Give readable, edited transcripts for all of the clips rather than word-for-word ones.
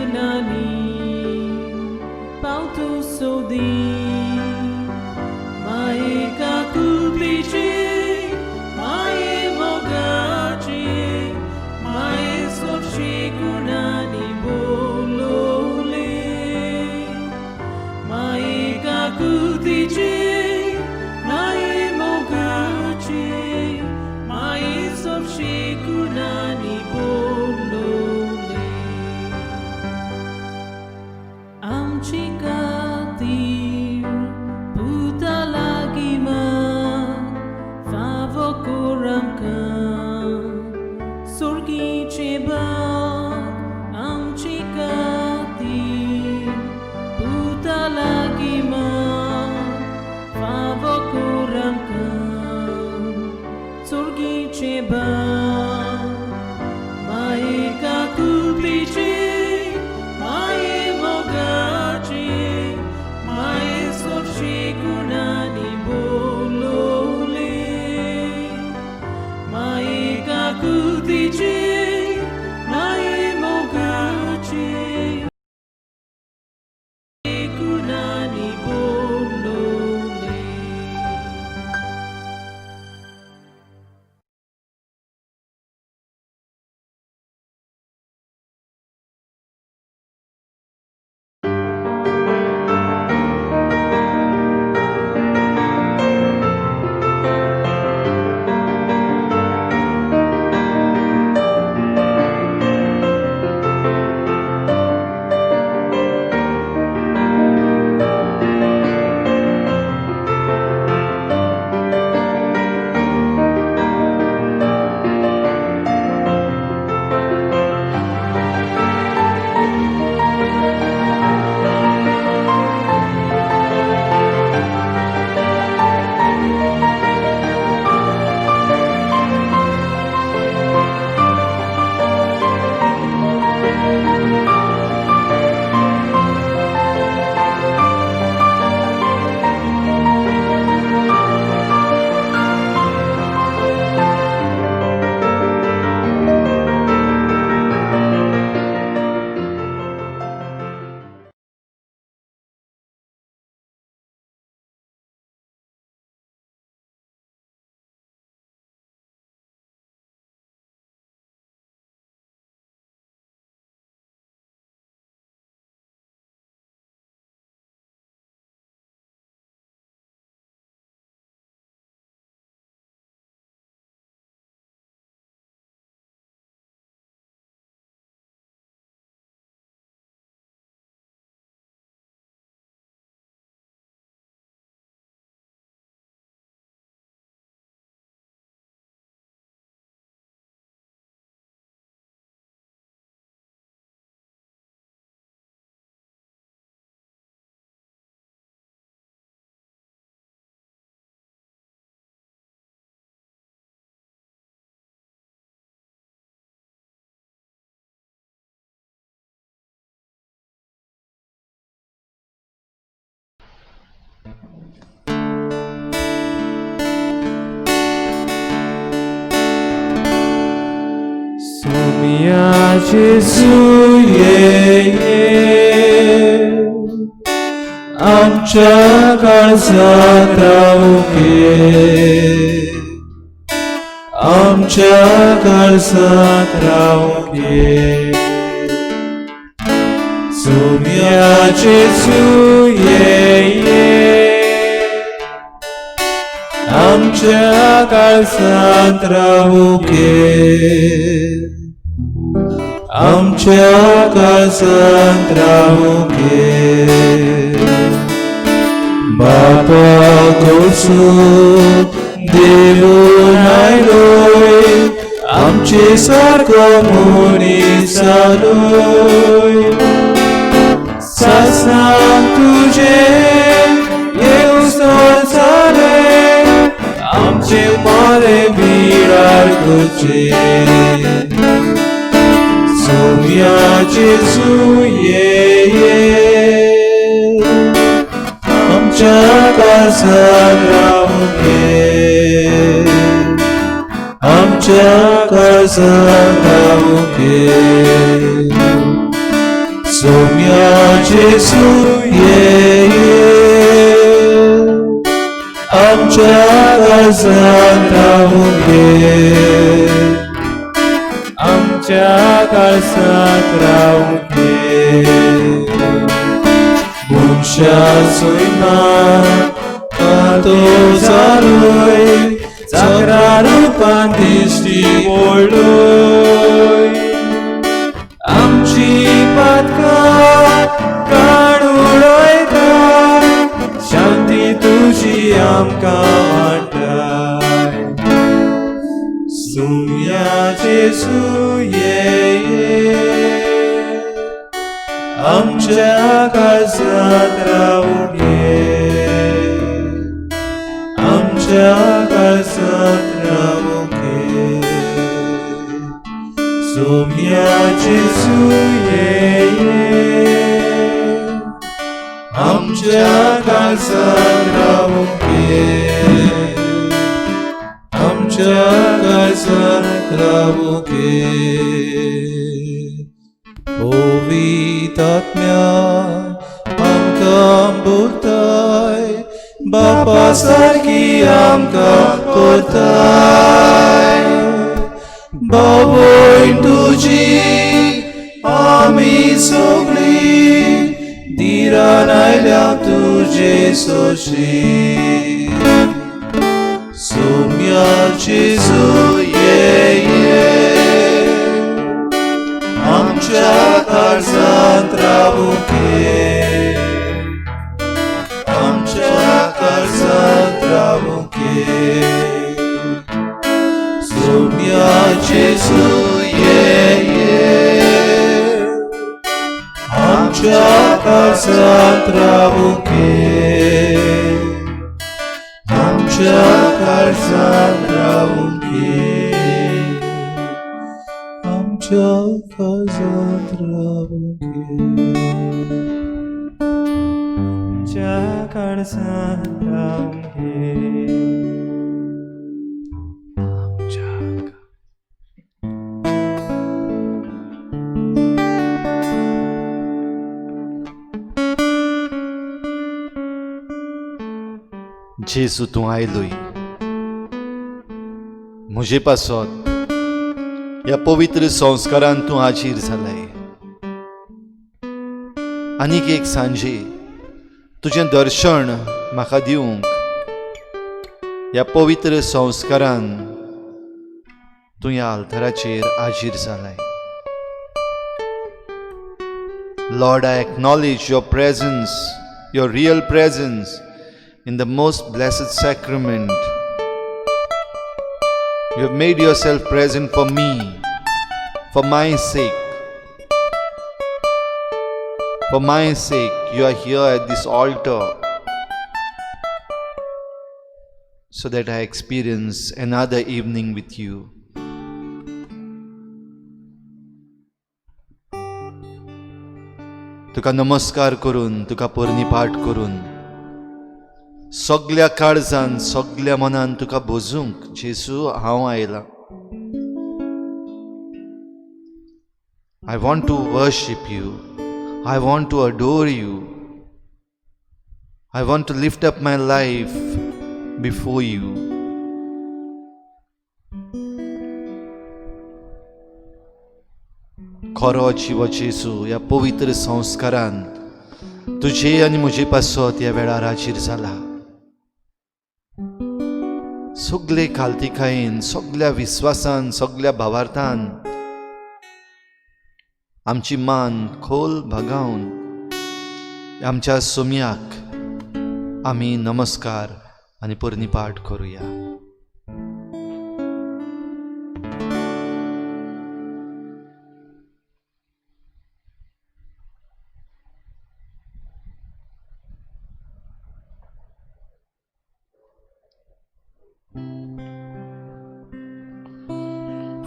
kunani pautu sodi Mae kakuplichi mae mogachi mae sorshi kunani bolole Mae kakutichi mae mogachi mae sorshi kunani bolole Amchikatir putalagima favokuramka surgi chebak amchikatir putalagima favokuramka surgi chebak Mae kakuplichi mae mogachi mae sorshi kunani bolole Mae kakutichi mae mogachi kunani bolole. Somiya Jesu ये ये आमच्या काळजांत रावूंक ये, आमच्या काळजांत रावूंक ये. सोमिया जेजू ये ये आमच्या काळजांत रावूंक ये, आमच्या काळजांत रावूंक ये. बापा कडसून देवून आयलोय आमचे सारको मनीस जालोय. सासणाक तुजें येवजण जालें आमचे मरे बिराड करचें. सोम्या जेजू ये ये आमच्या काळजांत रावूंक ये, आमच्या काळजांत रावूंक ये. सोम्या जेसू ये ये, आमच्या काळजांत रावूंक ये, आमच्या काळजांत रावूंक ये. मनशा सैमान तो जालोय, चाकरा रुपान दिश्टी पडलोय. आमची पातकां काड उडयता, शांती तुजी आमकां वांटाय. सुम्या जेसू ये ये, आमच्या काळजांत रावूंक ये, आमच्या काळजांत रावूंक ये. सोम्या जेसू ये ये, आमच्या काळजांत रावूंक ये, आमच्या काळजांत रावूंक ये. पवित्र आत्म्या आमकां बोलताय, बापा सारकी आमकां करताय. बावय तुजी आमी सगळीं धिरान आयल्या तुजे सोशी. सोम्या जेजू ये ये, आमच्या काळजांत रावूंक ये, आमच्या काळजांत रावूंक ये. सोम्या जेजू ये ये, आमच्या काळजांत रावूंक ये, आमच्या काळजांत रावूंक ये, आमच्या काळजांत रावूंक ये, आमच्या काळजांत रावूंक ये. आमच्या. जेजू तूं आयलोय म्हजे पासत, ह्या पवित्र संस्कारान तूं हाजीर जालाय. आनीक एक सांजे तुजें दर्शन म्हाका दिवंक ह्या पवित्र संस्कारान तूं ह्या आल्ताराचेर हाजीर जालाय. Lord, I acknowledge your presence, your real presence in the most blessed sacrament. You have made yourself present for me, for my sake. For my sake, you are here at this altar so that I experience another evening with you. तुका नमस्कार करून, तुका पाठ करून, सगल्या काळजान सगल्या मनान तुका भजूंक जेजू हांव आयलां. I want to worship you. I want to adore you. I want to lift up my life before you. खरो जिवो जेजू, ह्या पवित्र संस्कारान तुजे आनी म्हजे पासत ह्या वेळार हाजीर जाला. सगले खालतिकायेन, सगल्या विस्वासान, सगल्या भावार्थान आमची मान खोल भागावन आमच्या सोम्याक आमी नमस्कार आनी पाठ करुया.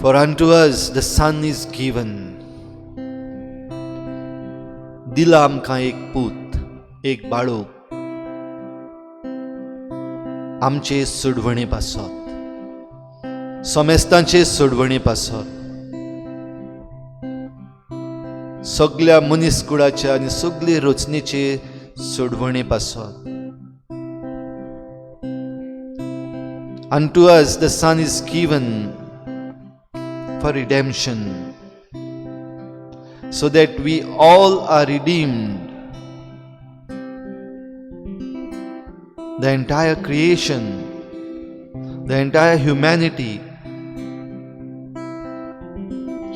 For unto us the Son is given. दिला आमकां एक पूत, एक बाळूक, आमचे सोडवणे पासत, समेस्तांचे सोडवणे पासत. सगल्या मनीस कुळाच्या आनी सगळे रचनेचे सोडवणे पासत. Unto us the Son is given for redemption, so that we all are redeemed. The entire creation, the entire humanity.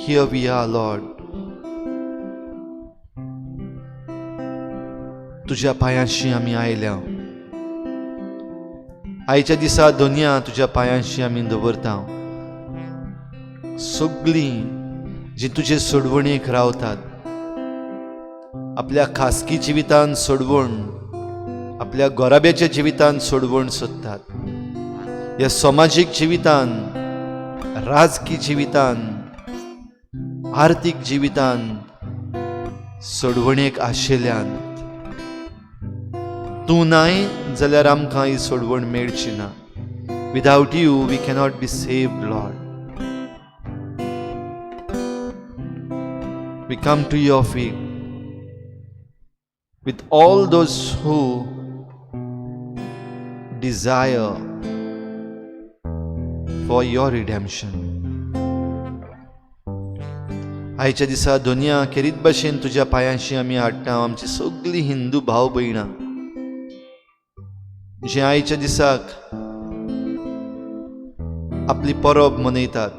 Here we are, Lord. तुज्या पांयांशी आमी आयल्या. आयच्या दिसा दोनया तुज्या पांयांशी आमी दवरता. सगळीं जी तुजे सोडवणेक रावतात, आपल्या खासगी जिवितान सोडवण, आपल्या गोराब्याच्या जिवितान सोडवण सोदतात, ह्या समाजीक जिवितान, राजकी जिवितान, आर्थीक जिवितान सोडवणेक आशिल्ल्यान तूं नाय जाल्यार आमकां ही सोडवण मेळची ना. Without you we cannot be saved, Lord. We come to your feet with all those who desire for your redemption. आयच्या दिसा दोनया खेरीत भाशेन तुज्या पांयांशी आमी हाडटा आमची सगळीं हिंदू भाव भयणां, जे आयच्या दिसाक आपली परब मनयतात,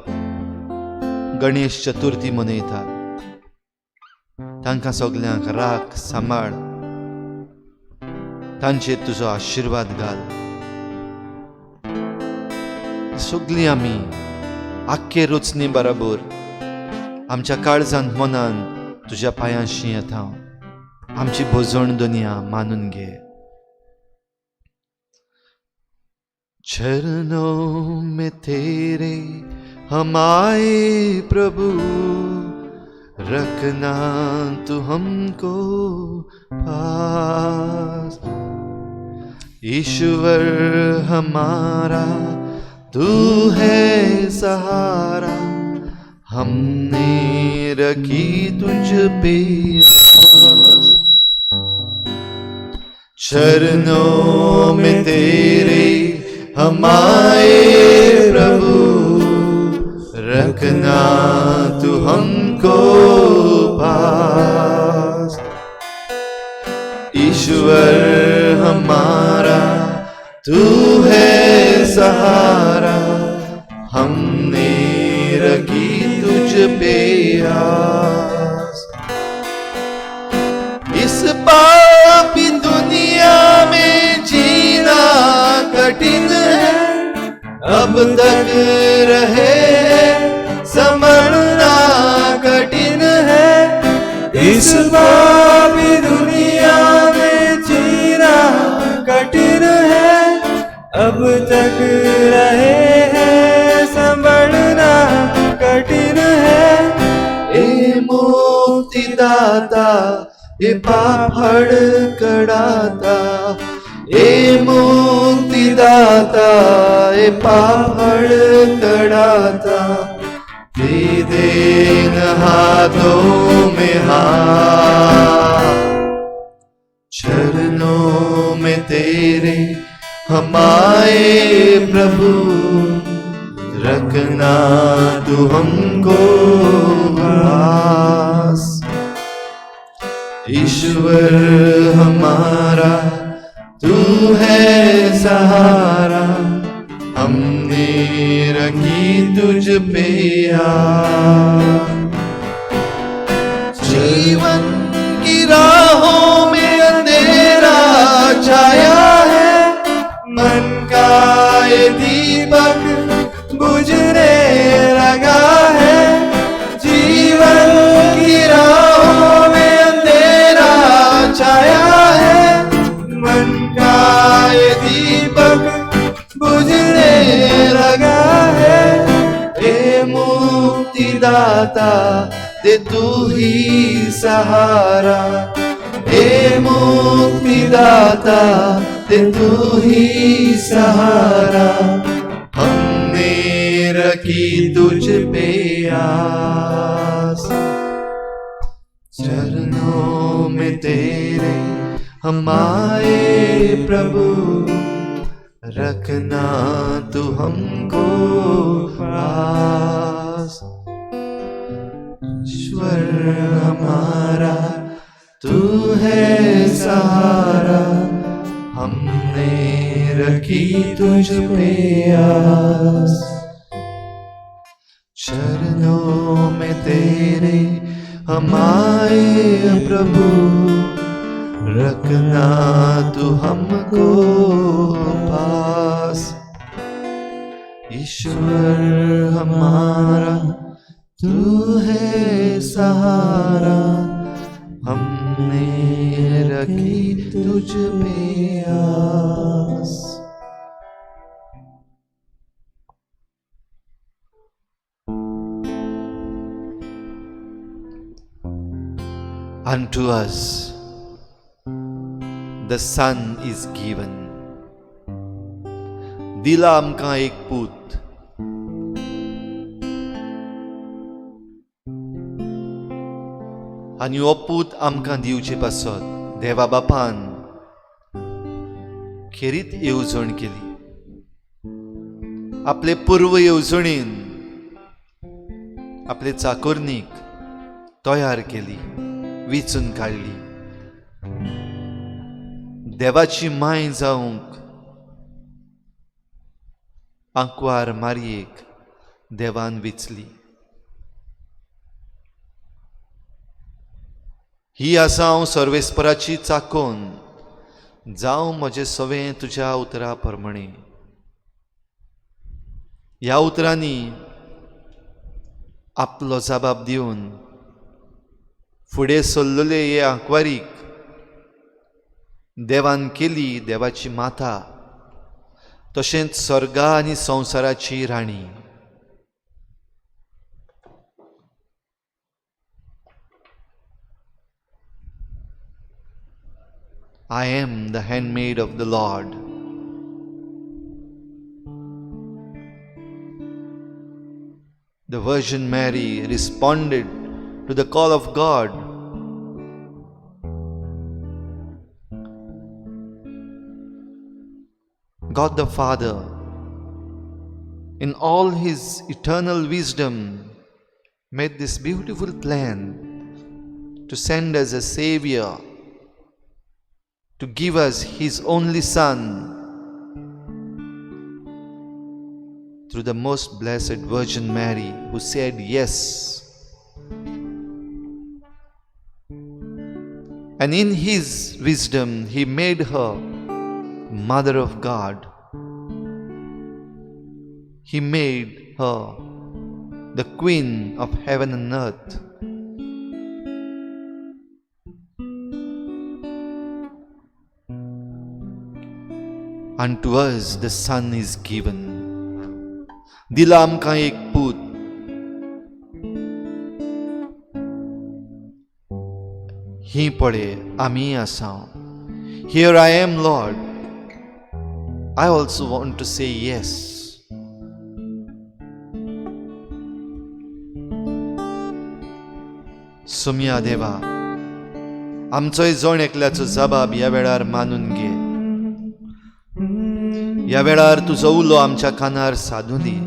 गणेश चतुर्थी मनयतात. तांकां सगल्यांक राख, सांबाळ, तांचेर तुजो आशिर्वाद घाल. सगळीं आमी आख्खे रचने बराबर आमच्या काळजांत, मनान तुज्या पांयांशी येता. आमची भोजण दुनिया मानून घे. चरणों में तेरे हम आए प्रभु, रखना तू हमको पास. ईश्वर हमारा तू है सहारा, हमने रखी तुझ पे आस. चरणों में तेरे हम आए प्रभु, रखना तू हमको पास. ईश्वर हमारा तू है सहारा, हमने रखी तुझ पे आस. इस पापी दुनिया में जीना कठिन है, अब तक रहे संभलना कठिन है. इस पापी दुनिया में जीना कठिन है, अब तक रहे हैं संभलना कठिन है. ए मुक्तिदाता, ए पाप हडकडाता, ए मुक्तिदाता, ए पाप हडकडाता, दे then हाथों में हाथ. चरणों में तेरे हम आए प्रभु, रखना तू हमको पास. ईश्वर हमारा तू है सहारा, हमने रखी तुझ पे आस. जीवन की राहों में अंधेरा छाया है, मन का ये दीपक बुझने लगा है. जीवन की राहों में अंधेरा छाया है, मन का ये दीपक बुझने लगा है. ए मुक्तिदाता, दे तू ही सहारा, ए मुक्तिदाता, दे तू ही सहारा, हमने रखी तुझ पे आस. चरणों में तेरे हम आए प्रभु, रखना तू हमको पास। ईश्वर हमारा तू है सहारा, हमने रखी तुझ पे आस। चरणों में तेरे हम आए प्रभु, रखना तू हमको पास। ईश्वर हमारा तू है सहारा, हमने रखी तुझ पे आस। Unto us the Son is given. दिला आमकां एक पूत, आनी हो पूत आमकां दिवचे पासत देवा बापान खेरीत येवजण केली. आपले पूर्व येवजणेन आपले चाकोरणीक तयार केली, विचून काडली. देवाची माय जावंक आंकवार मारयेक देवान विचली. ही आसा हांव सर्वेस्पराची चाकोन, जावं म्हजें सवें तुज्या उतरा प्रमाणे. ह्या उतरांनी आपलो जबाब दिवन फुडें सरलेले हे आंकवारीक देवान केली देवाची माता, तशेंच स्वर्गा आनी संवसाराची राणी. I am the handmaid of the Lord. The Virgin Mary responded to the call of God. God the Father, in all His eternal wisdom, made this beautiful plan to send us a Savior, to give us His only Son through the most blessed Virgin Mary, who said yes. And in His wisdom, He made her Mother of God. He made her the Queen of heaven and earth. Unto us the Son is given. दिला आमकां एक पूत, ही पळय आमी आसा. Here I am, Lord. I also want to say yes. Somaiya देवा, आमचोय जण एकल्याचो जबाब ह्या वेळार मानून घे. ह्या वेळार तुजो उलो आमच्या कानार सादूं दी.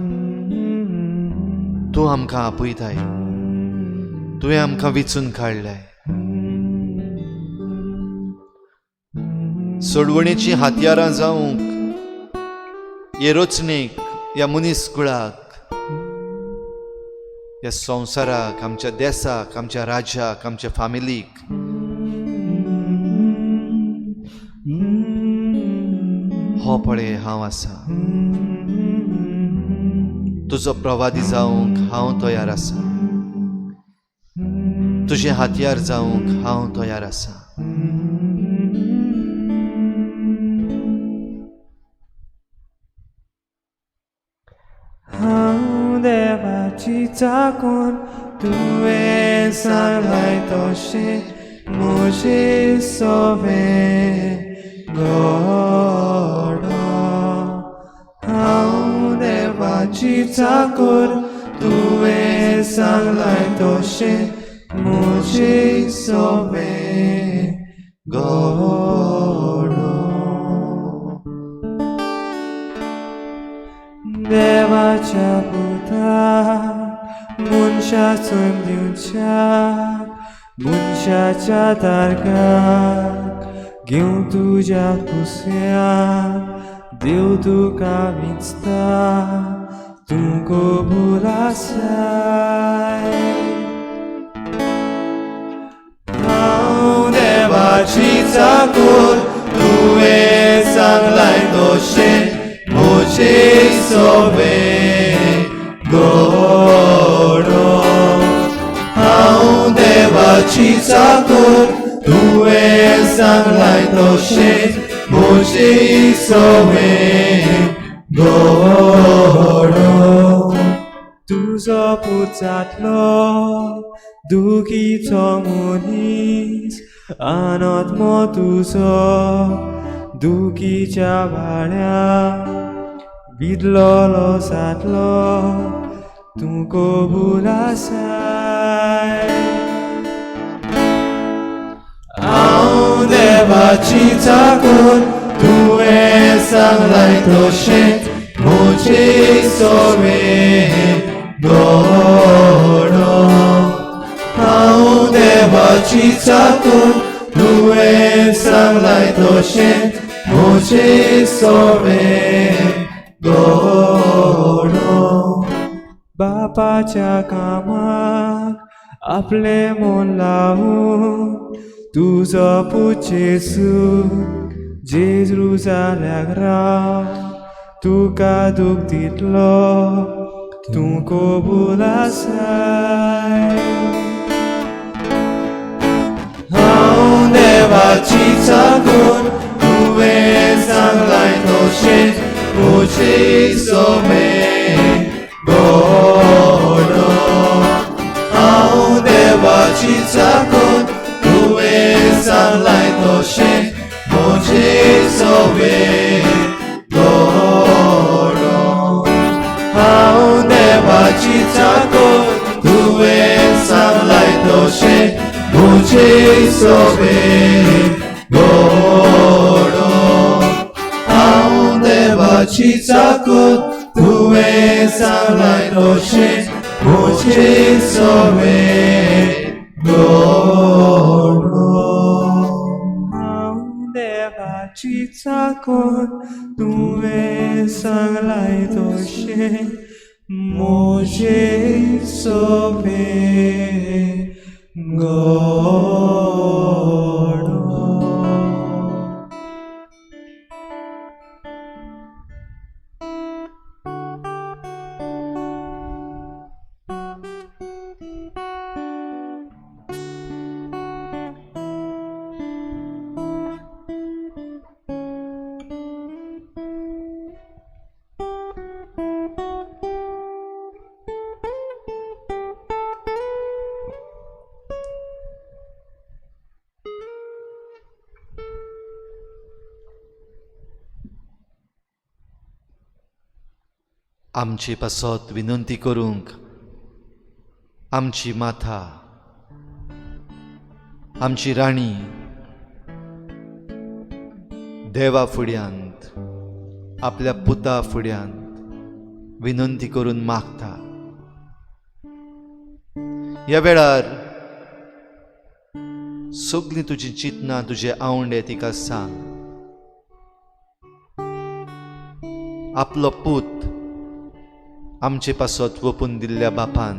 तूं आमकां आपयताय, तुवें आमकां विचून काडल्याय. सोडवणेचीं हत्यारां जावंक हे रचणेक, ह्या मनीस कुळाक, ह्या संवसाराक, आमच्या देसाक, आमच्या राज्याक, आमच्या फामिलीक हो पळय हांव आसा. तुजो प्रवादी जावंक हांव तयार आसा. तुजें हत्यार जावंक हांव तयार आसा. हांव देवाची चाकोन, तुवें सांगलाय तशें म्हजें सवें घडो. हांव देवाची चाकोर, तुवें सांगलाय तशें म्हजे सवें घडो. देवाच्या पुताक मनशा सैम दिवच्याक मनशाच्या तारकाक घेवन तुज्या कुसयाक देव तुका विंचता तूं कबूल आसाय. हांव देवाची चाकूर तुवें सांगलाय तशें म्हजे सवें घडो. हांव देवाची चाकूर तुवें सांगलाय तशें म्हजे सवें घडो. तुजो पूत जातलो दुखीचो मनीस आनंदमो तुजो दुखीच्या वाड्या विदलोलो जातलो तूं कबूल आसाय. हांव देवाची चाकूर तुवें सांगलाय तशें म्हजे सवें घडो. हांव देवाची चाकूर तुवें सांगलाय तशें म्हजे सवें घडो. बापाच्या कामाक आपलें मन लावन तुजो पूत जेजू जेरुजाल्याक राव तुका दूख दितलो तूं कबूल आसाय. हांव देवाची चाकूर तुवें सांगलाय तशें म्हजे सवें घडो. हांव देवाची चाकूर तुवें सांगलाय तशें म्हजे सवें घडो. हांव देवाची चाकूर तुवें सांगलाय तशें म्हजे सवें घडो. हांव देवाची चाकूर तुवें सांगलाय तशें म्हजे सवें घडो. हांव देवाची चाकूर तुवें सांगलाय तशें म्हजे सवें घडो. आमचे पासत विनंती करूंक आमची माथा, आमची राणी देवा फुड्यांत, आपल्या पुता फुड्यांत विनंती करून मागता. ह्या वेळार सगळीं तुजी चिंतनां, तुजे आवंडे तिका सांग. आपलो पूत आमचे पासत वपून दिल्ल्या बापान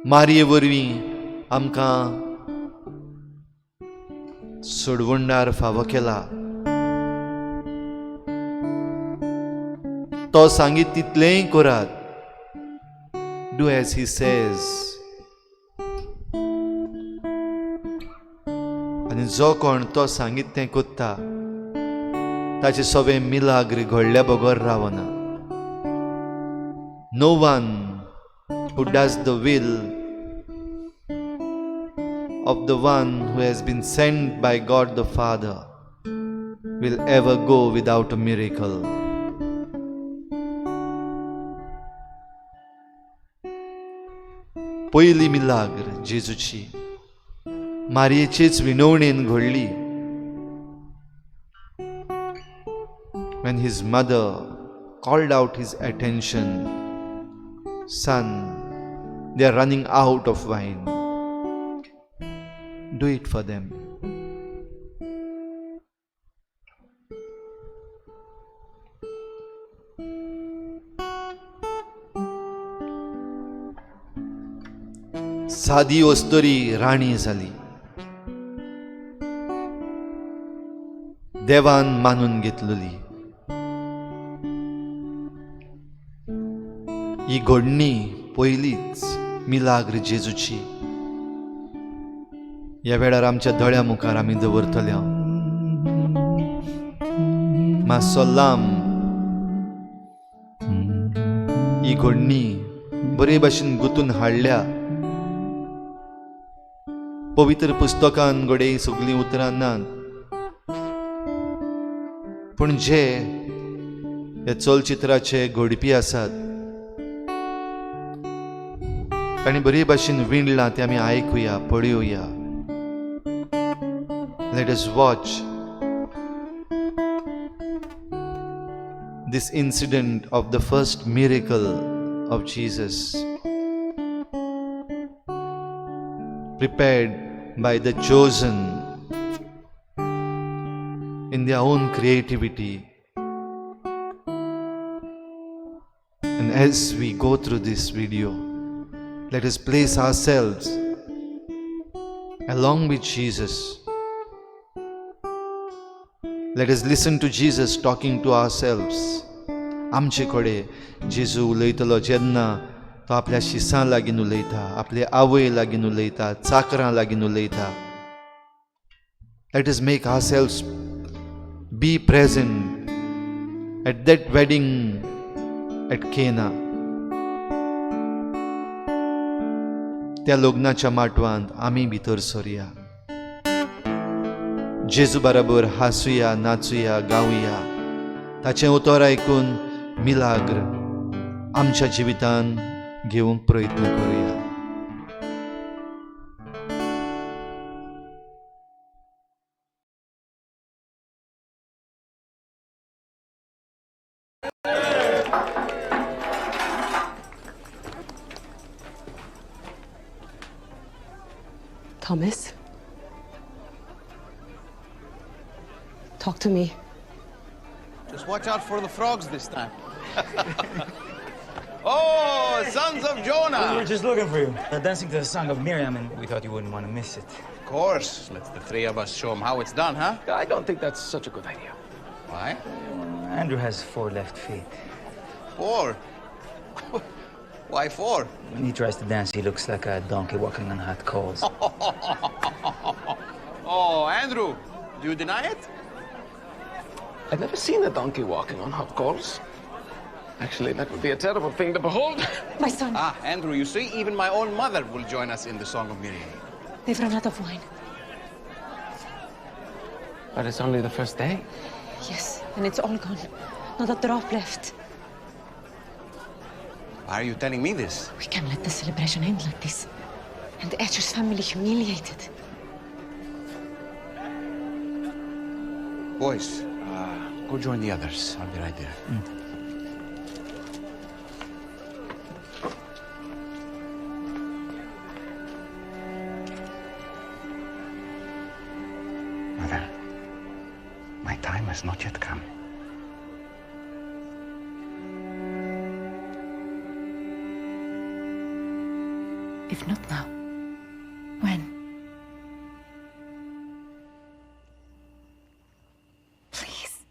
मारये वरवीं आमकां सोडवणदार फावो केला. तो सांगीत तितलेंय करात. Do as he says. आनी जो कोण तो सांगीत तें कोत्ता ताचे सगळे मिलाग्र घडल्या बगर रावना. No one who does the will of the one who has been sent by God the Father will ever go without a miracle. पयली मिलाग्र जेजूची मारयेचेच विनवणेन घडली. When his mother called out his attention, "Son, they are running out of wine. Do it for them." सादी अस्तुरी राणी जाली, देवान मानून घेतलेली. ही घडणी पयलीच मिलाग्र जेजूची ह्या वेळार आमच्या दोळ्या मुखार आमी दवरतले. मातसो लांब ही घडणी बरे भाशेन गुंतून हाडल्या. पवित्र पुस्तकान घडये सगळीं उतरां नात, पूण जे ह्या चलचित्राचे घडपी आसात तांणी बरे भाशेन विणलां तें आमी आयकुया, पळोवया. Let us watch this incident of the first miracle of Jesus, prepared by the chosen in their own creativity. And as we go through this video, let us place ourselves along with Jesus. Let us listen to Jesus talking to ourselves. आमचे कडेन जेजू उलयतलो जेन्ना तो आपल्या शिसां लागीं उलयता, आपले आवय लागीं उलयता, चाकरां लागीं उलयता. Let us make ourselves be present at that wedding at Cana. त्या लग्नाच्या माटवांत आमी भितर सरया, जेजू बराबर हांसुया, नाचुया, गावया, ताचें उतर आयकून मिलाग्र आमच्या जिवितान घेवंक प्रयत्न करुया. Thomas, talk to me. Just watch out for the frogs this time. Oh, sons of Jonah! We were just looking for you. They're dancing to the song of Miriam, and we thought you wouldn't want to miss it. Of course. Let's the three of us show them how it's done, huh? I don't think that's such a good idea. Why? Andrew has 4 left feet. 4? Why 4? When he tries to dance, he looks like a donkey walking on hot coals. Oh, Andrew, do you deny it? I've never seen a donkey walking on hot coals. Actually, that would be a terrible thing to behold. My son. Ah, Andrew, you see, even my own mother will join us in the Song of Miriam. They've run out of wine. But it's only the first day. Yes, and it's all gone. Not a drop left. Why are you telling me this? We can't let the celebration end like this. And Asher's family humiliated. Boys, go join the others. I'll be right there. Mm. Mother, my time has not yet come. If not now, when? Please.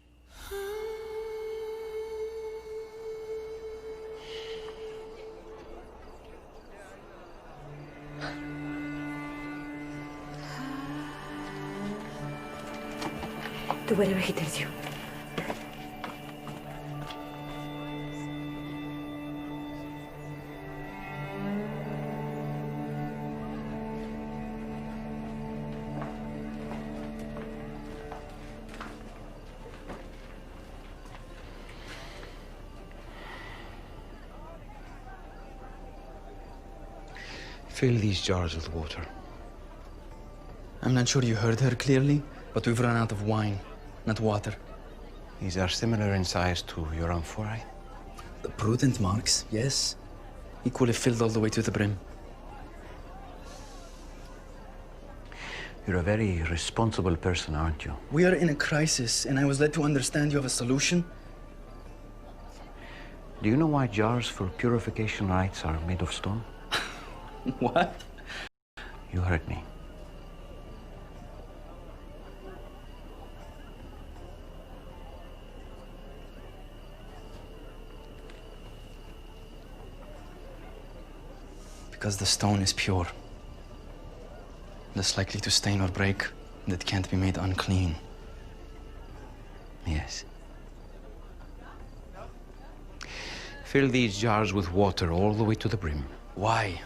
Do whatever he tells you. Fill these jars with water. I'm not sure you heard her clearly, but we've run out of wine, not water. These are similar in size to your amphorae? The prudent marks, yes. Equally filled all the way to the brim. You're a very responsible person, aren't you? We are in a crisis, and I was led to understand you have a solution. Do you know why jars for purification rites are made of stone? What? You heard me. Because the stone is pure. Less likely to stain or break, and it can't be made unclean. Yes. Fill these jars with water all the way to the brim. Why?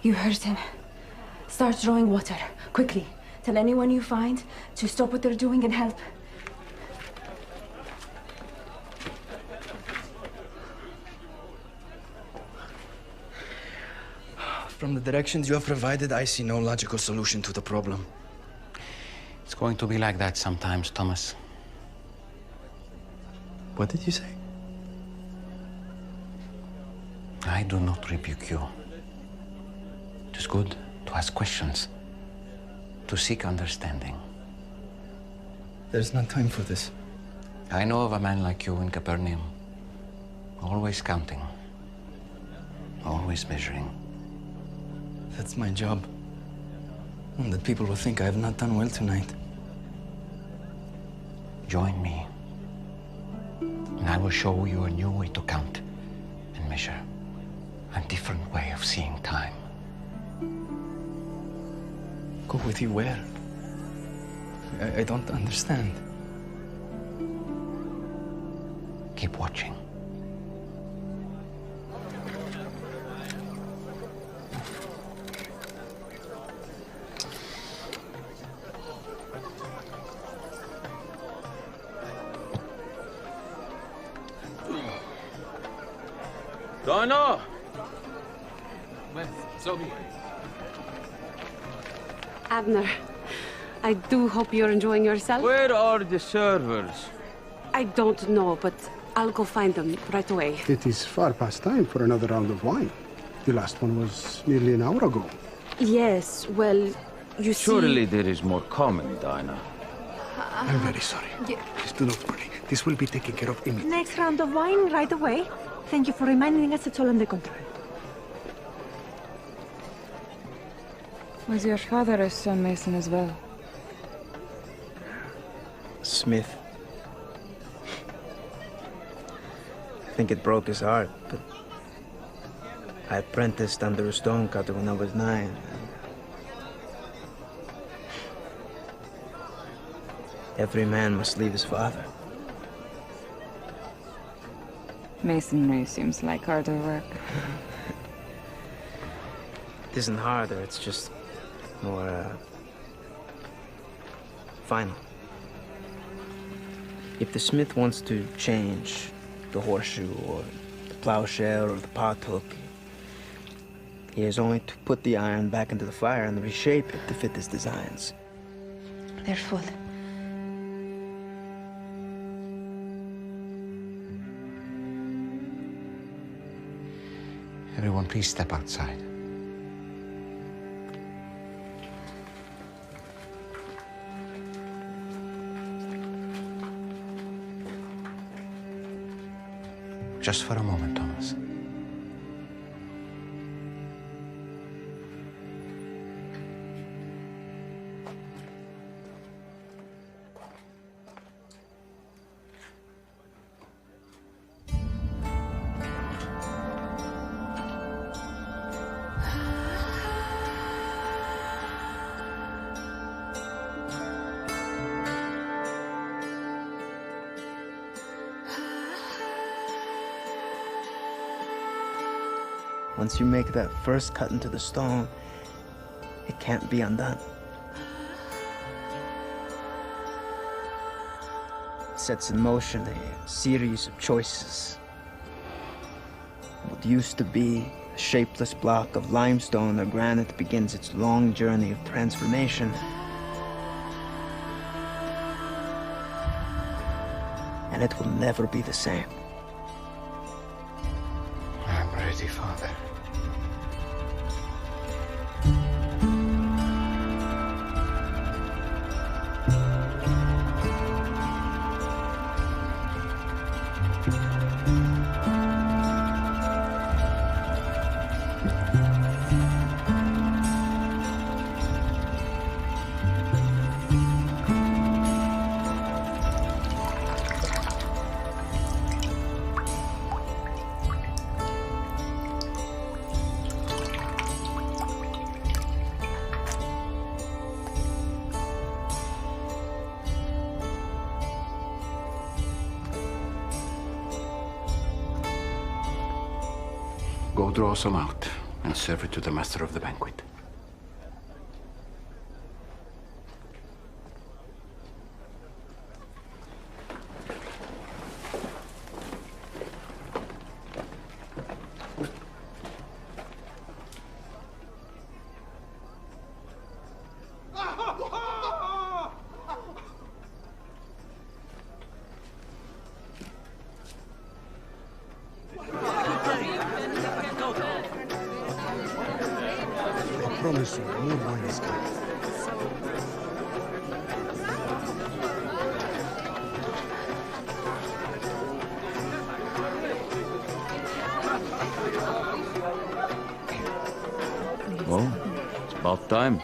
You heard him. Start drawing water, quickly. Tell anyone you find to stop what they're doing and help. From the directions you have provided, I see no logical solution to the problem. It's going to be like that sometimes, Thomas. What did you say? I do not rebuke you. It is good to ask questions, to seek understanding. There's not time for this. I know of a man like you in Capernaum, always counting, always measuring. That's my job. And that people will think I have not done well tonight. Join me, and I will show you a new way to count and measure, a different way of seeing time. Go with you where? I don't understand. Keep watching. Dinah! Zoe. Abner, I do hope you're enjoying yourself. Where are the servers? I don't know, but I'll go find them right away. It is far past time for another round of wine. The last one was nearly an hour ago. Yes, well, you see... Surely there is more coming, Dinah. I'm very sorry. Please do not worry. This will be taken care of immediately. Next round of wine right away. Thank you for reminding us it's all under control. Was your father a stonemason as well? Smith. I think it broke his heart, but I apprenticed under a stonecutter when I was 9. And every man must leave his father. Masonry seems like harder work. It isn't harder, it's just more, final. If the smith wants to change the horseshoe or the plowshare or the pothook, he has only to put the iron back into the fire and reshape it to fit his designs. They're full. Everyone, please step outside. Just for a moment, Thomas. Once you make that first cut into the stone, it can't be undone. It sets in motion a series of choices. What used to be a shapeless block of limestone or granite begins its long journey of transformation. And it will never be the same. I'm ready, Father. Go draw some out and serve it to the master of the banquet. I promise you, more wine is coming. Well, it's about time.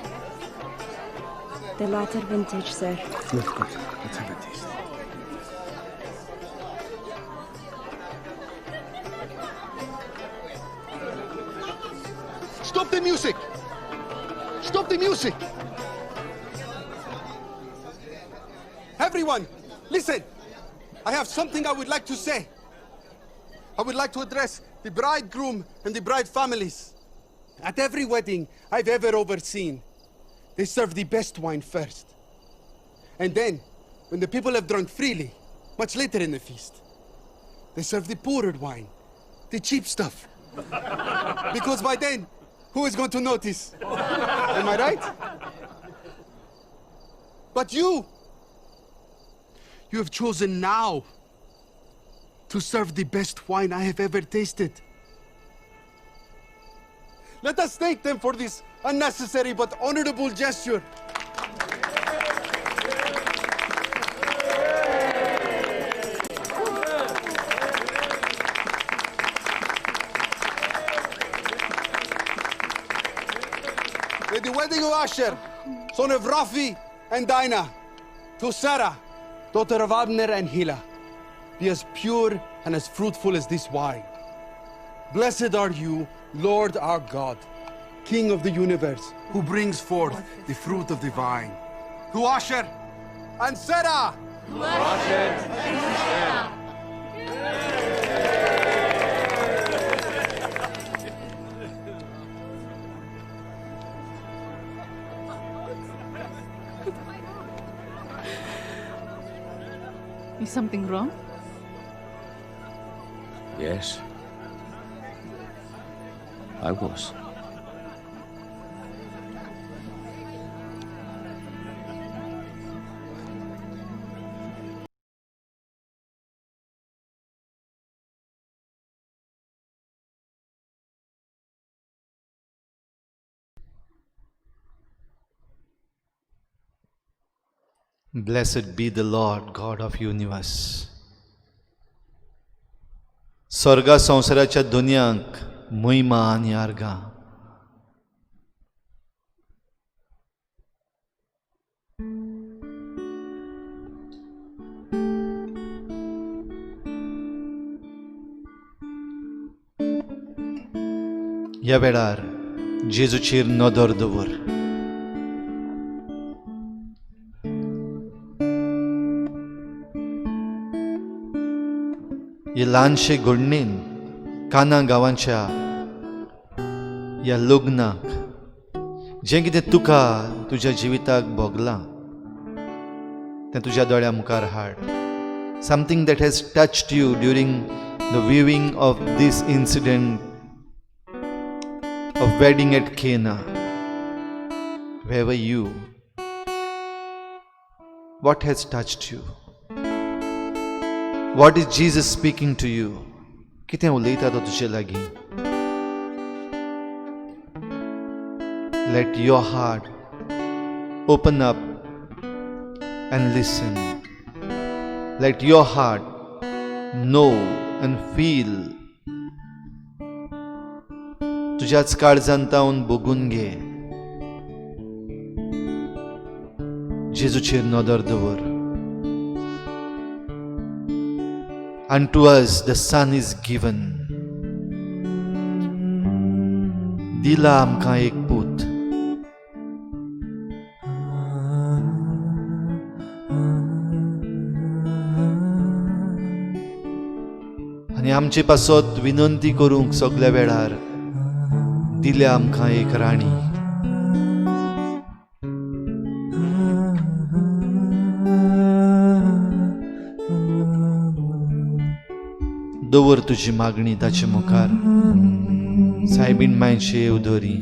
The latter vintage, sir. Looks good. Let's have a taste. Stop the music! Stop the music! Everyone, listen! I have something I would like to say. I would like to address the bridegroom and the bride families. At every wedding I've ever overseen, they serve the best wine first. And then, when the people have drunk freely, much later in the feast, they serve the poorer wine, the cheap stuff. Because by then, who is going to notice? Am I right? But you have chosen now to serve the best wine I have ever tasted. Let us thank them for this unnecessary but honorable gesture. May the wedding of Asher, son of Rafi and Dinah, to Sarah, daughter of Abner and Hila, be as pure and as fruitful as this wine. Blessed are you, Lord our God, King of the universe, who brings forth the fruit of the vine. To Asher and Sarah! To Asher and Sarah! Is something wrong? Yes. I was. Blessed be the Lord God of universe. स्वर्गा संवसाराच्या दुनियांक महिमा आनी आर्गां. ह्या वेळार जेजूचेर नदर दवर. हे ल्हानशे घडणेन काना गांवांच्या ह्या लग्नाक जें कितें तुका तुज्या जिविताक भोगलां तें तुज्या दोळ्या मुखार हाड. Something that has touched you during the viewing of this incident of wedding at Cana. Where were you? What has touched you? What is Jesus speaking to you? कितें उलयता तो तुजे लागीं? Let your heart open up and listen. Let your heart know and feel. तुज्याच काळजान तावन भोगून घे. जेजूचेर नदर दवर. Unto us the Son is given. दिला आमकां एक पूत. आनी आमचे पासत विनंती करूंक सगल्या वेळार दिल्या आमकां एक राणी. दवर तुजी मागणी ताचे मुखार. सायबीण मायचे उदरी.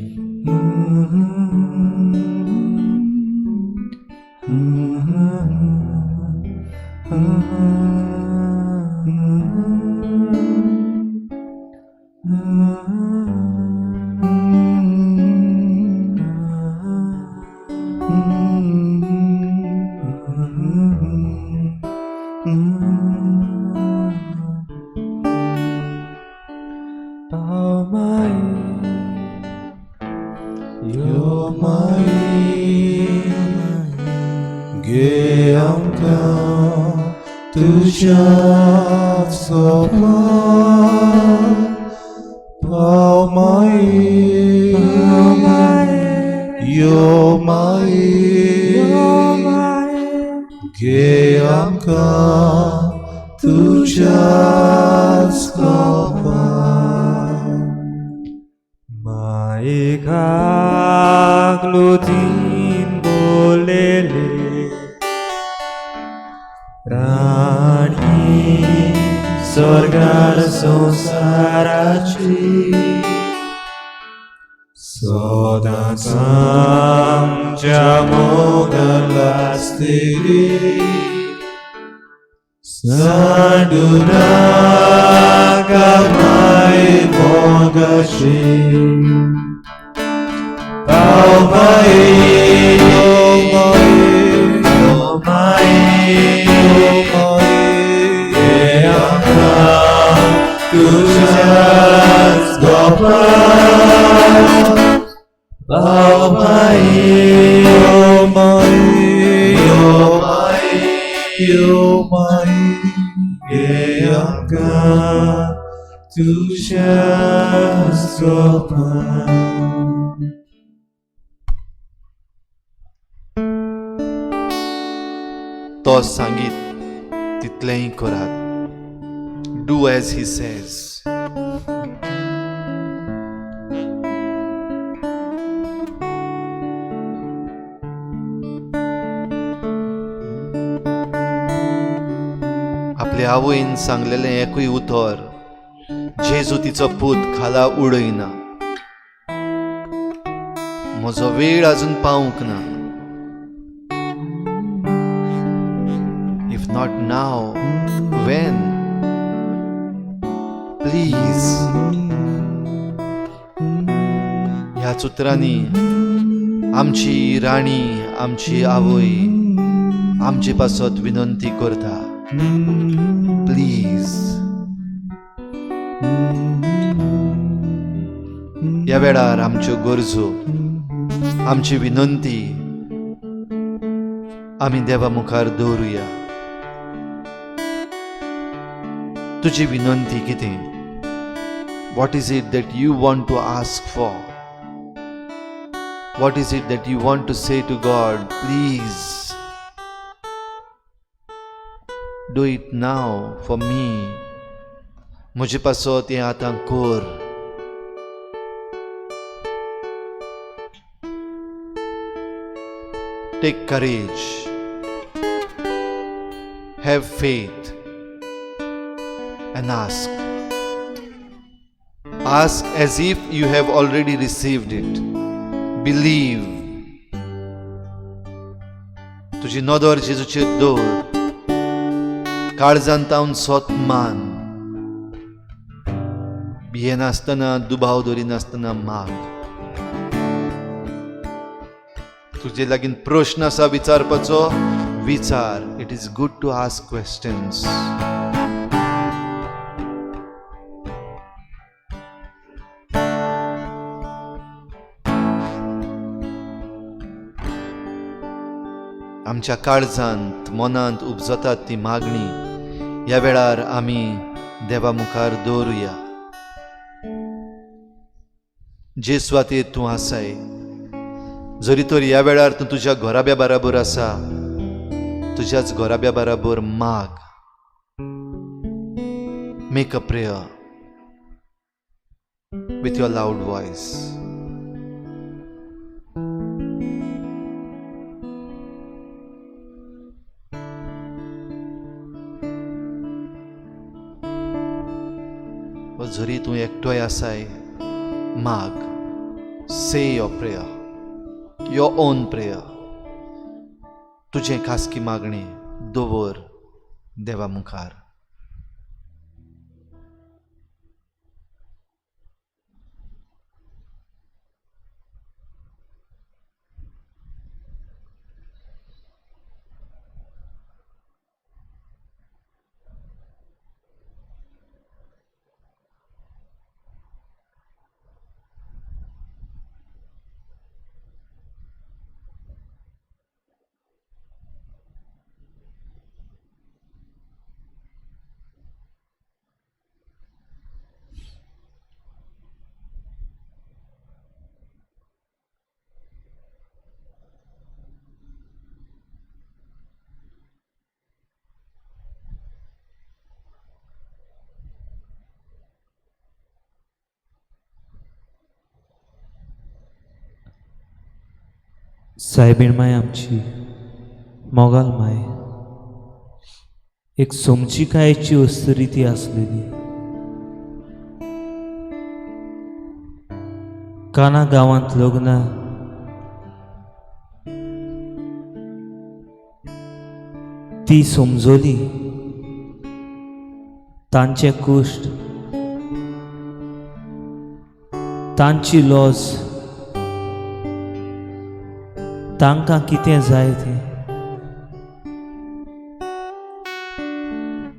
तो सांगीत तितलेंय करात. Do as he says. आपले आवयन सांगलेलें एकूय उतर जेजू तिचो पूत खाला उडयना. म्हजो वेळ अजून पावूंक ना. If not now, when? Please. ह्याच उतरांनी आमची राणी, आमची आवय आमचे पासत विनंती करता. प्लीज. ह्या वेळार आमच्यो गरजो, आमची विनंती आमी देवा मुखार दवरुया. तुजी विनंती कितें? What is it that you want to ask for? What is it that you want to say to God? Please do it now for me. म्हजे पासत हें आतां कर. Take courage. Have faith and ask. Ask as if you have already received it. Believe. तुजी नदर जेजूचेर दवर, काळजान तावन सोत मान, भियेनासतना, दुबाव दवरिनासतना माग. तुजे लागीं प्रश्न आसा विचारपाचो, विचार. It is good to ask questions. आमच्या काळजांत, मनांत उपजतात ती मागणी ह्या वेळार आमी देवा मुखार दवरुया. जे सुवातेर तूं आसाय, जरी तर ह्या वेळार तूं तुज्या घराब्या बराबर आसा, तुज्याच घराब्या बराबर माग. Make a prayer with your loud voice. जरी तूं एकटोय आसाय, माग. Say your prayer, your own prayer. तुजें खासगी मागणें दवर देवा मुखार. सायबीण माय आमची, मोगाल माय, एक समजिकायेची अस्तुरी ती आसलेली. काना गांवांत लग्नां ती समजली, तांचे कुश्ट, तांची लॉज, तांकां कितें जाय तें.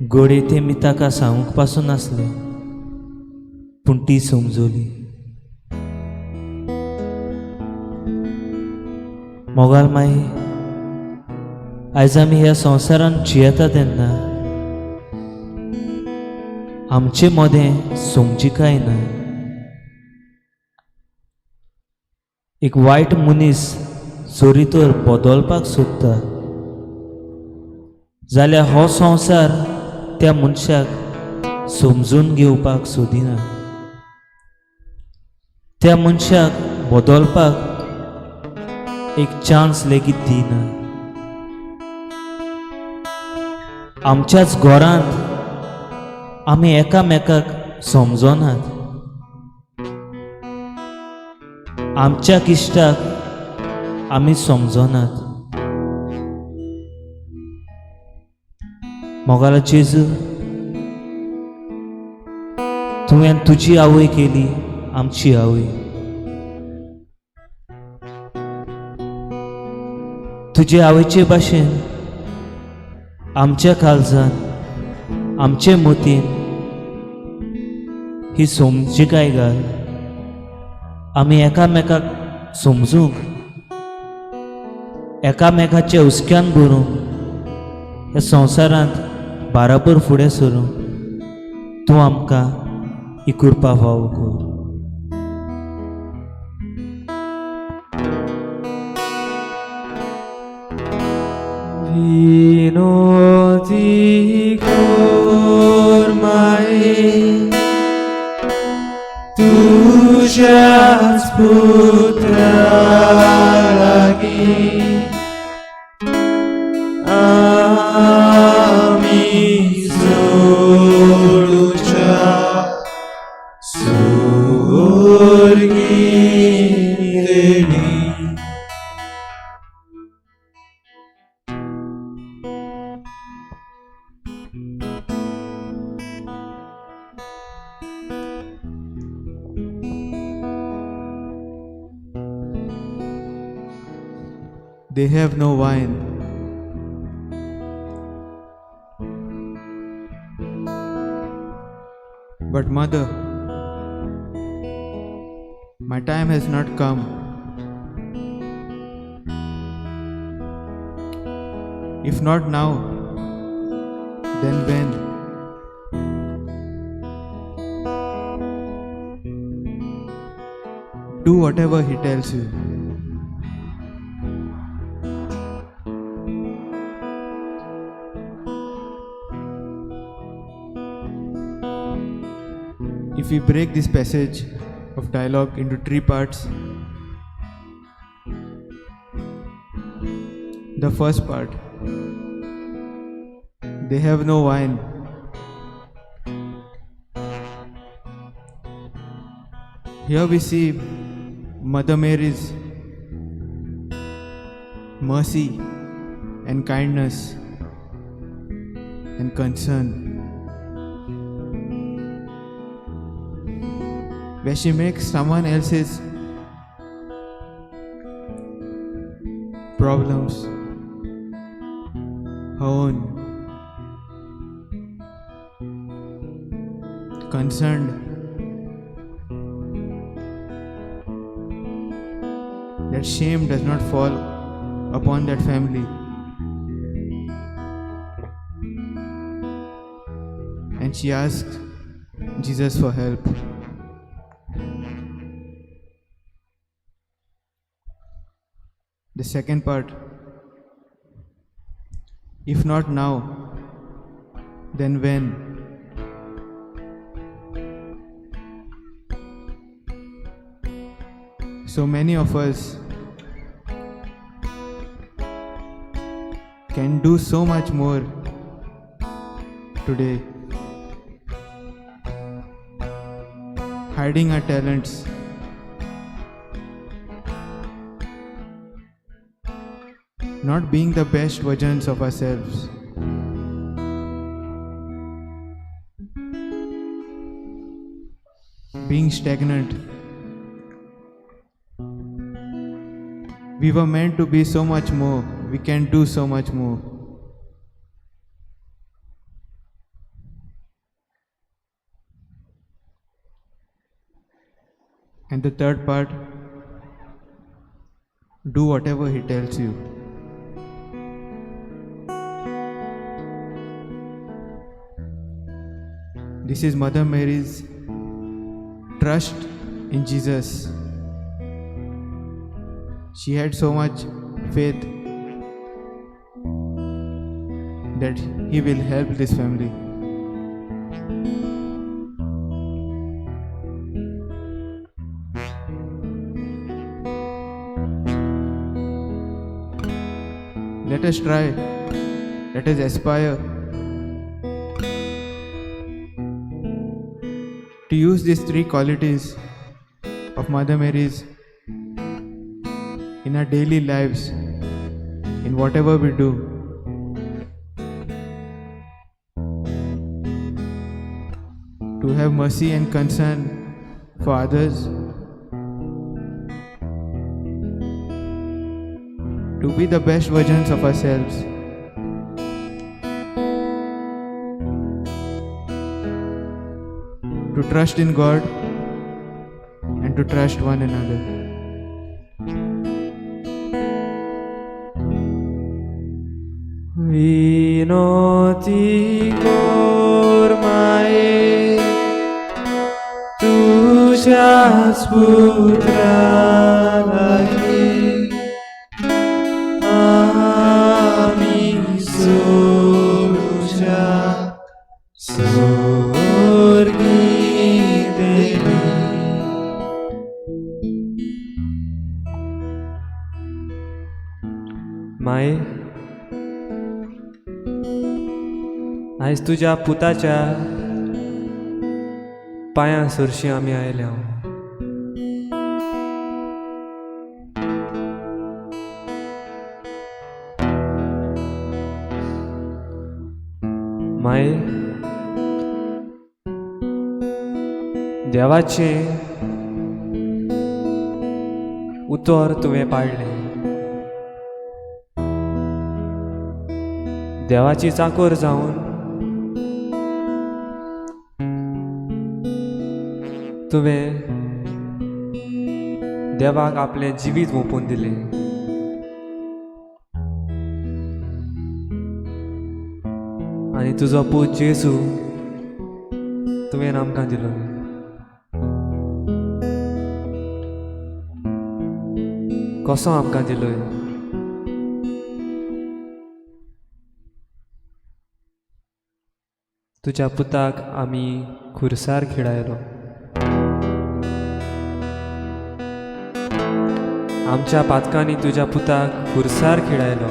घडये तें मी ताका सांगूंक पासून नासलें, पूण ती समजली. मोगाल माई, आयज आमी ह्या संवसारांत जियेता तेन्ना आमचे मदें समजिकाय ना. एक वायट मनीस जरी तर बदलपाक सोदता जाल्यार हो संवसार त्या मनशाक समजून घेवपाक सोदिना. त्या मनशाक बदलपाक एक चान्स लेगीत दिना. आमच्याच घरांत आमी एकामेकाक समजनात. आमच्या इश्टाक आमी समजनात. मोगाला जेजू, तुवें तुजी आवय केली आमची आवय. तुजे आवयचे भाशेन आमच्या काळजान, आमचे मतीन ही समजिकाय घाल. आमी एकामेकाक समजूंक, एकामेकाच्या हुस्क्यान भरूंक, ह्या संवसारांत बाराबर फुडें सरूंक तूं आमकां ही कृपा फावो कर. विनोदी कोर माये तुझ्याच पुत्रा लागीं आमी जोडुच्या सुवाळ्याक. They have no wine. But mother, my time has not come. If not now, then when? Do whatever he tells you. If we break this passage of dialogue into three parts, the first part, they have no wine. Here we see Mother Mary's mercy and kindness and concern, where she makes someone else's problems her own, concerned that shame does not fall upon that family, and she asks Jesus for help. The second part, if not now, then when? So many of us can do so much more today, hiding our talents, not being the best versions of ourselves. Being stagnant. We were meant to be so much more. We can do so much more. And the third part, do whatever he tells you. This is Mother Mary's trust in Jesus. She had so much faith that he will help this family. Let us try, let us aspire to use these three qualities of Mother Mary's in our daily lives, in whatever we do. To have mercy and concern for others, to be the best versions of ourselves, to trust in God and to trust one another. विनोती कोर माये तुझ्याच पुत्रा लागी आमी सोडुच्या स्वर्गी देवी. माये, आयज तुज्या पुताच्या पांयां सरशीं आमी आयल्या. माये, देवाचें उतर तुवें पाळ्ळें. देवाची चाकोर जावन तुवें देवाक आपलें जिवीत ओंपून दिलें. आनी तुजो पूत जेजू तुवें आमकां दिलो. कसो आमकां दिलो? तुज्या पुताक आमी खुरसार खिळायलो. आमच्या पातकांनी तुज्या पुताक खुरसार खिळायलो.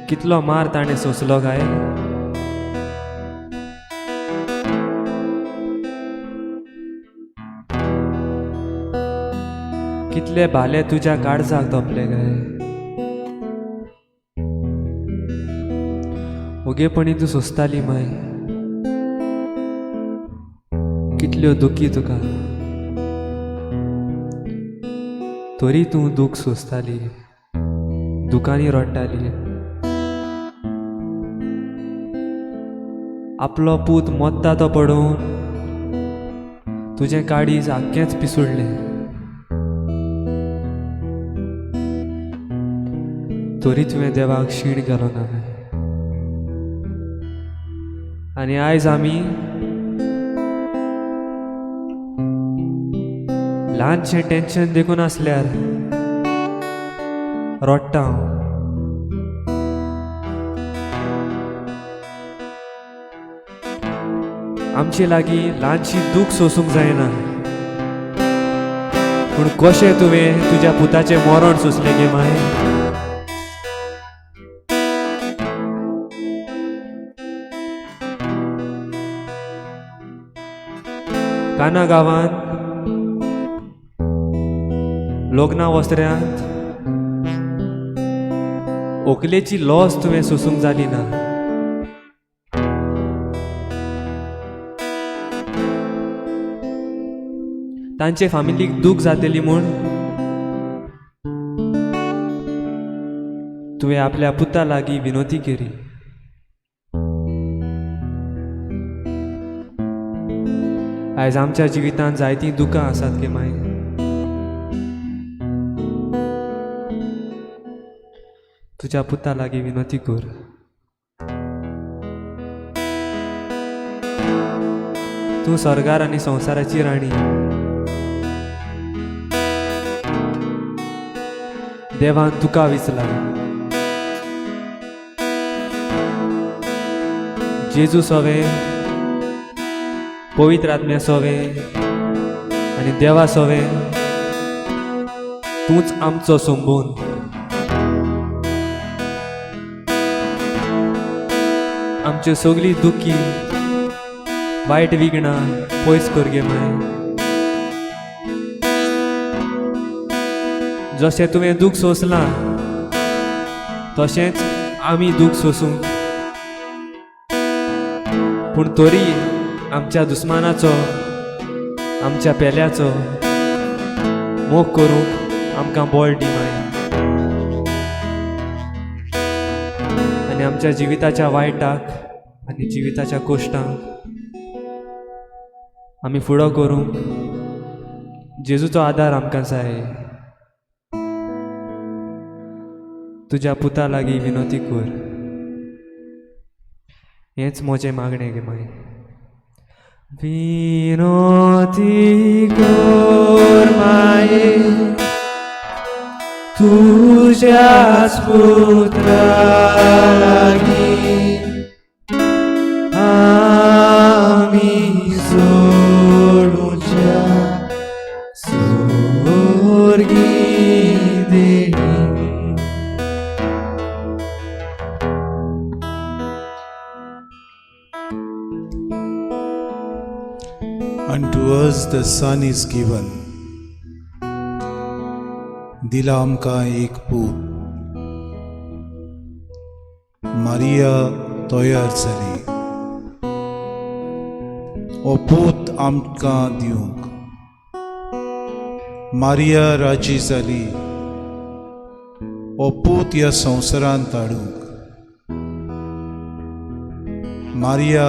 कितलो मार ताणें सोंसलो काय? कितले भाले तुज्या काळजाक तोपले काय? ओगेपणी तूं सोंसताली माय, कितल्यो दुखी तुका, तरी तूं दूख सोंसताली, दुकांनी रडटाली. आपलो पूत मोत्ता तो पडोवन तुजें काळीज आख्खेंच पिसुडलें. तरी तुवें देवाक शीण केलो ना. आनी आयज आमी ल्हानशें टेन्शन देखून आसल्यार रडटा. आमचे लागीं ल्हानशी दूख सोसूंक जायना, पूण कशें तुवें तुज्या पुताचें मरण सोंसलें गे माय? काना गांवांत लग्ना वस्त्र्यांत व्हंकलेची लॉस तुवें सोसूंक जाली ना. तांचे फामिलीक दूख जातली म्हूण तुवें आपल्या पुता लागीं विनोती केली. आयज आमच्या जिवितांत जायतीं दुकां आसात गे माय. तुज्या पुता लागीं विनोती कर. तूं स्वर्गार आनी संवसाराची राणी. देवान तुका विचला. जेजू सोवे, पवित्र आत्म्या सोवे आनी देवा सोवे तूंच आमचो संबून. आमच्यो सगळीं दुखी वायट विघ्नां पयस कर गे माय. जशें तुवें दूख सोंसलां तशेंच आमी दूख सोसूंक, पूण तरी आमच्या दुस्मानाचो, आमच्या पेल्याचो मोग करूंक आमकां बळ दी माय. आनी आमच्या जिविताच्या वायटाक आनी जिविताच्या कोश्टांक आमी फुडो करूंक जेजूचो आदार आमकां जाय. तुज्या पुता लागीं विनोती कर, हेंच म्हजें मागणें गे माय. विनोती कर माये तुज्याच पुत्रा लागीं आमी जोडुच्या स्वर्गी देणी. Unto us the Son is given. दिला आमकां एक पूत. मारिया तयार जाली हो पूत आमकां दिवंक. मारिया राजी जाली हो पूत ह्या संवसारांत धाडूंक. मारिया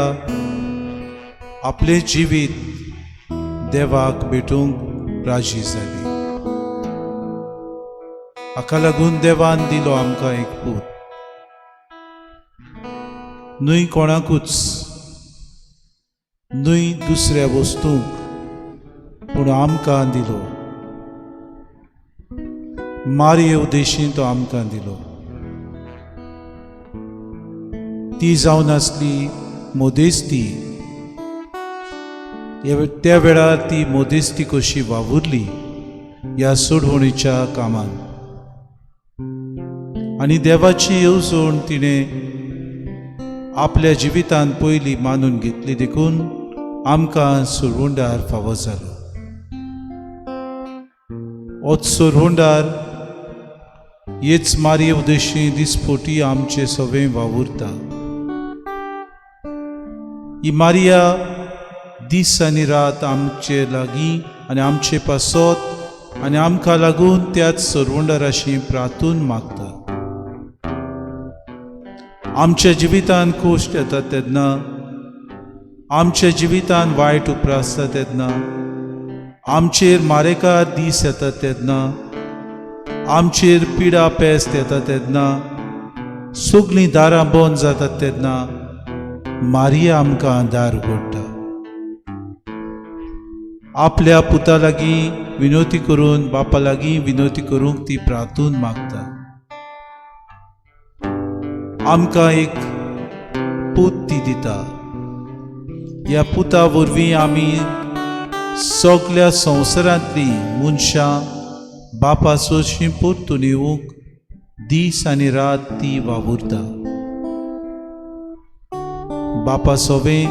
आपलें जिवीत देवाक भेटूंक राजी जाली. हाका लागून देवान दिलो आमकां एक पूत. न्हय कोणाकूच, न्हय दुसऱ्या वस्तूंक, पूण आमकां दिलो. मारये उद्देशीन तो आमकां दिलो. ती जावन आसली मोदेस्ती. त्या वेळार ती मोदेस्ती कशी वावुरली ह्या सोडवणीच्या कामान आनी देवाची येवजण तिणें आपल्या जिवितांत पयली मानून घेतली, देखून आमकां सुरवुंडार फावो जालो. होच सुरवुंडार हेच मारये उदेशी दिसपोटी आमचे सवे वावुरता. ही मारिया दीस आनी रात आमचे लागीं आनी आमचे पासत आनी आमकां लागून त्याच सरवंडाराशी प्रार्थून मागता. आमच्या जिवितान कोश्ट येता तेन्ना, आमच्या जिवितान वायट उप्रासता तेन्ना, आमचेर मारेकार दीस येता तेन्ना, आमचेर पिडा पेस्त येता तेन्ना, सगळीं दारां बंद जातात तेन्ना मारिया आमकां दार उगडटा. आपल्या पुता लागीं विनवती करून, बापा लागीं विनवती करूंक ती प्रार्थून मागता. आमकां एक पूत ती दिता. ह्या पुता वरवीं आमी सगल्या संवसारांतलीं मनशां बापा सोशीं परतून येवंक दीस आनी रात ती वावुरता. बापा सोवें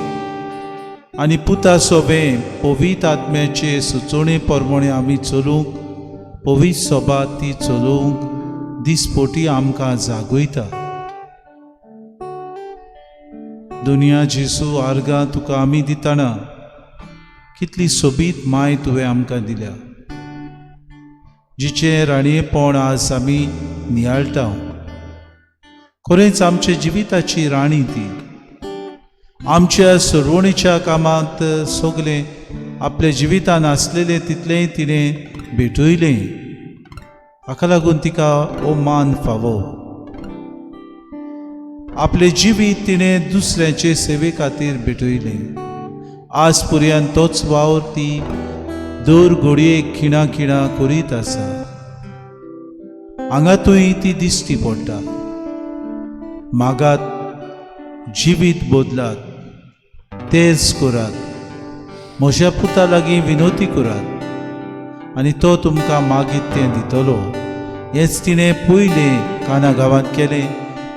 आनी पुता सोवें पवित्र आत्म्याचे सुचोवणे प्रमाणे आमी चलूंक पवित्र सोबा ती चलोवंक दिसपोटी आमकां जागयता. दुनिया जेजू आर्गां तुका आमी दितना कितली सोबीत माय तुवें आमकां दिल्या, जिचें राणयेपण आज आमी नियाळटा. खरेंच आमच्या जिविताची राणी ती. आमच्या सरवणीच्या कामांत सगलें आपल्या जिवितान आसलेलें तितलेंय तिणें भेटयलें. हाका लागून तिका हो मान फावो. आपलें जिवीत तिणें दुसऱ्यांचे सेवे खातीर भेटयलें. आज पर्यंत तोच वावर ती दर घडयेक खिणा खिणा करीत आसा. हांगातूय ती दिश्टी पडटा. मागात, जिवीत बदलात, तेज करात, म्हज्या पुता लागीं विनवती करात आनी तो तुमकां मागीर तें दितलो. हेंच तिणें पयलें काना गांवांत केलें,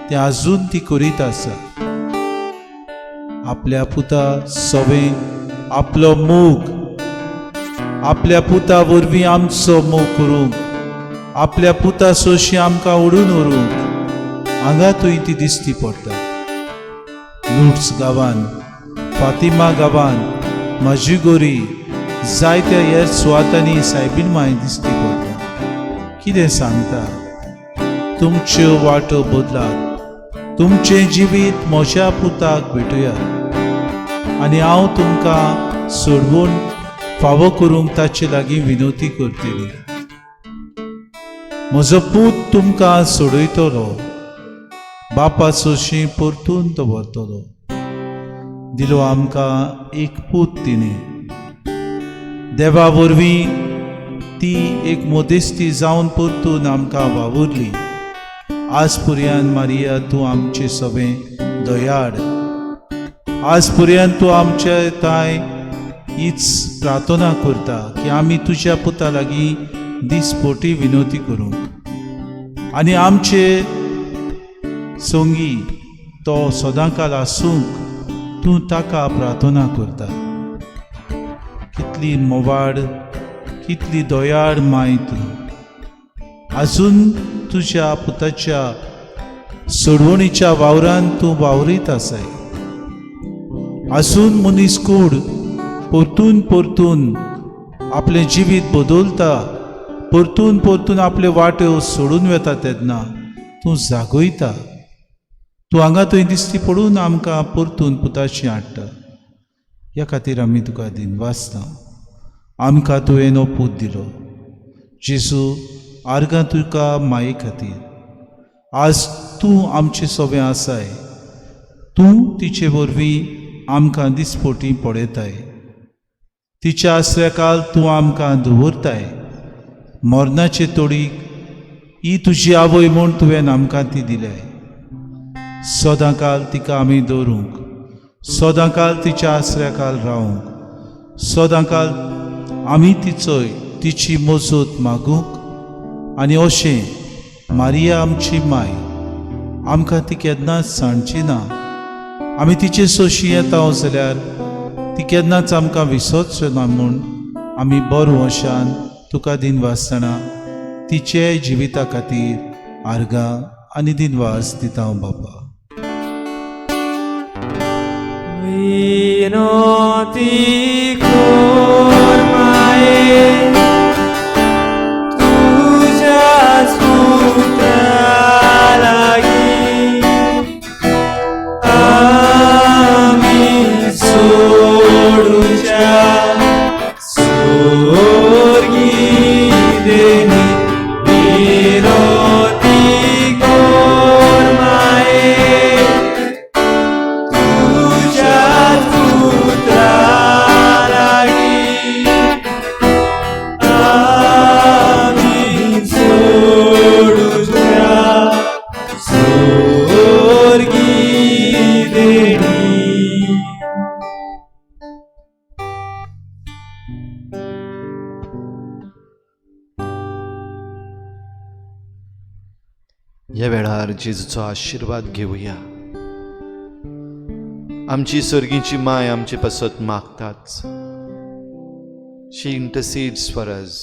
तें आजून ती करीत आसा. आपल्या पुता सवें आपलो मोग, आपल्या पुता वरवीं आमचो मोग करूंक, आपल्या पुता सोशी आमकां ओडून व्हरूंक हांगा थंय ती दिश्टी पडटा. लुट्स गांवान, फातिमा गांवान, मजगोरी, जायत्या हेर सुवातांनी सायबीण माय दिश्टी पडटा. कितें सांगता? तुमच्यो वाटो बदलात, तुमचें जिवीत म्हज्या पुताक भेटयात आनी हांव तुमकां सोडवून फावो करूंक ताचे लागीं विनवती करतली. म्हजो पूत तुमकां सोडयतलो, बापा सोशी परतून तो व्हरतलो. दिलो आमकां एक पूत तिणें. देवा वरवीं ती एक मदेस्ती जावन परतून आमकां वावुरली. आज पर्यंत मारिया तूं आमचे सवें दयाळ. आज पर्यंत तूं आमचे ताय हीच प्रार्थना करता की आमी तुज्या पुता लागीं दिसपोटी विनवती करूंक आनी आमचे संगी तो सदांकाल आसूंक तूं ताका प्रार्थना करता. कितली मोवाड, कितली दयाळ माय तूं. आजून तुज्या पुताच्या सोडवणीच्या वावरान तूं वावरीत आसाय. आजून मनीस कूड परतून परतून आपलें जिवीत बदलता, परतून परतून आपल्यो वाट्यो सोडून वेता तेन्ना तूं जागयता. तूं हांगा थंय दिश्टी पडून आमकां परतून पुताशी हाडटा. ह्या खातीर आमी तुका दिनवासता. आमकां तुवें हो पूत दिलो जेजू, आर्गां तुका माये खातीर. आज तूं आमचे सोबें आसाय, तूं तिचे वरवीं आमकां दिसपोटी पळयताय. तिच्या आसऱ्याकाल तूं आमकां दवरताय. मरणाचे तोडीक ही तुजी आवय म्हूण तुवें आमकां ती दिल्याय. सदांकाल तिका आमी दवरूंक, सदांकाल तिच्या आसऱ्याकाल रावूंक, सदांकाल आमी तिचोय तिची मजत मागूंक. आनी अशें मारिया आमची माय आमकां ती केन्नाच सांडची ना. आमी तिचे सोशी येता जाल्यार ती केन्नाच आमकां विसरचो ना म्हूण आमी बरो वशान तुका दिनवासतना तिचे जिविता खातीर आर्गां आनी दिनवास दिता बाबा. विनोती कोर माये तुझ्या पुत्रा लागी आमी सोडूच्या स्वर्गी देणी. विनोती कोर माये तुझ्या पुत्रा लागी आमी सोडूच्या स्वर्गी देणी. ह्या वेळार जेजूचो आशिर्वाद घेवया. आमची सर्गीची माय आमचे पासत मागताच. She intercedes for us.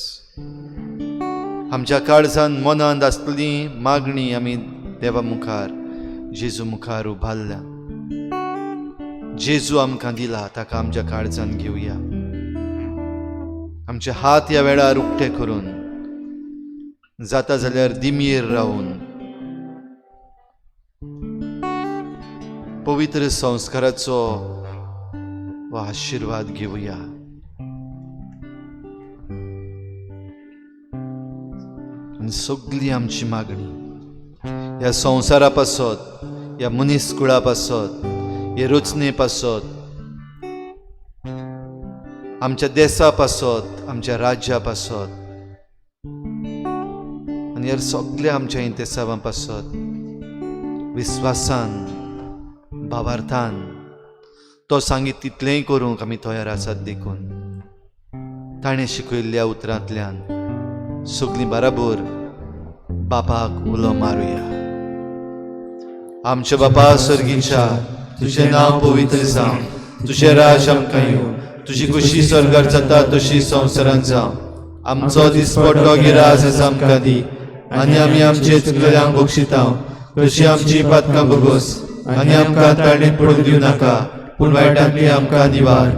आमच्या काळजान मनांत आसतली मागणी आमी देवा मुखार, जेजू मुखार उबारल्या. जेजू आमकां दिला ताका आमच्या काळजान घेवया. आमचे हात ह्या वेळार उक्ते करून, जाता जाल्यार दिमयेर रावून पवित्र संस्काराचो हो आशिर्वाद घेवया. आनी सगळी आमची मागणी ह्या संवसारा पासत, ह्या मनीस कुळा पासत, हे रचने पासत, आमच्या देसा पासत, आमच्या राज्या पासत आनी ह्या सगळ्या आमच्या इंतेसांवां पासत विस्वासान, भावार्थान तो सांगीत तितलेंय करूंक आमी तयार आसात. देखून ताणें शिकयल्ल्या उतरांतल्यान सगळीं बराबर बापाक उलो मारुया. आमच्या बापा सर्गीच्या, तुजें नांव पवित्र जावं, तुजें राज आमकां येवं, तुजी खुशी स्वर्गार जाता तशी संवसारांत जावं. आमचो दिसपट्टो गिरास आज आमकां दी आनी आमी आमचे चुकलेल्यांक बक्षिता तशी आमची पातकां भोगोस आनी आमकां ताळणेंत पडूंक दिवं नाका, पूण वायटांतली आमकां निवार.